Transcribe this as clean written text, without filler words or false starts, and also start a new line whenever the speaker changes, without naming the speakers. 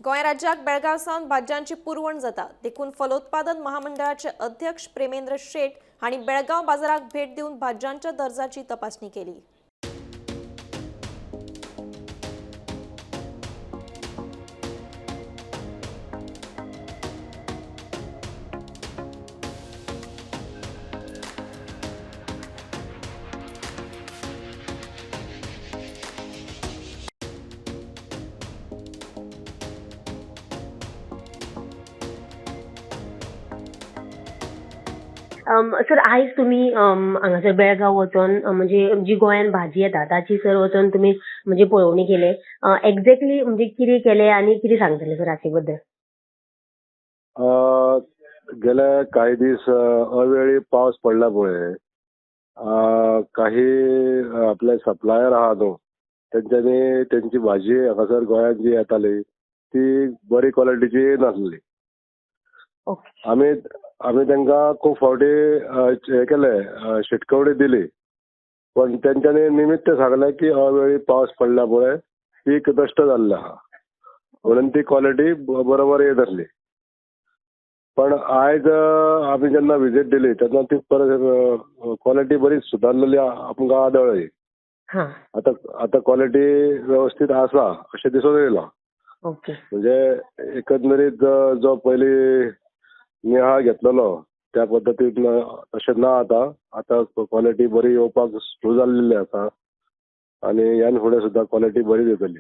गोंय राज्याक बेळगांव सावन भाजयांची पुरवण जाता, देखून फलोत्पादन महामंडळाचे अध्यक्ष प्रेमेंद्र शेट हांणी बेळगांव बाजाराक भेट दिवन भाजयांच्या दर्जाची तपासणी केली.
सर आयज तुमी हांगासर बेळगांव वचोन म्हणजे जी गोंयान भाजी येता ताची सर वचोन तुमी म्हणजे पळोवणी केले, एक्झॅक्टली म्हणजे कितें केलें आनी कितें सांगतले सर हाचे बद्दल?
गेले काही दीस अवेळी पावस पडला पळय, काही आपले सप्लायर आहा न्हू तेंच्यांनी तेंची भाजी हांगासर गोंयांत जी येताली ती बरी क्वॉलिटीची नासली. आमी तांकां खूब फावटी हें केलें, शिटकवणी दिली, पण तेंच्यांनी निमित्त सांगलें की अवेळी पावस पडल्या पळय पीक नश्ट जाल्लें आहा म्हणून ती क्वॉलिटी बरोबर येत आसली. पण आयज आमी जेन्ना विजीट दिली तेन्ना ती परत क्वॉलिटी बरी सुदारलेली आमकां आदळ्ळी. आतां क्वॉलिटी वेवस्थीत आसा अशें दिसून येयलां. म्हणजे एकंदरीत जो पयलीं निहाळ घेतलेलो त्या पद्दतीन अशें ना, आतां आतां क्वॉलिटी बरी येवपाक सुरू जाल्लेली आसा आनी ह्यान फुडें सुद्दां क्वॉलिटी बरी येतली.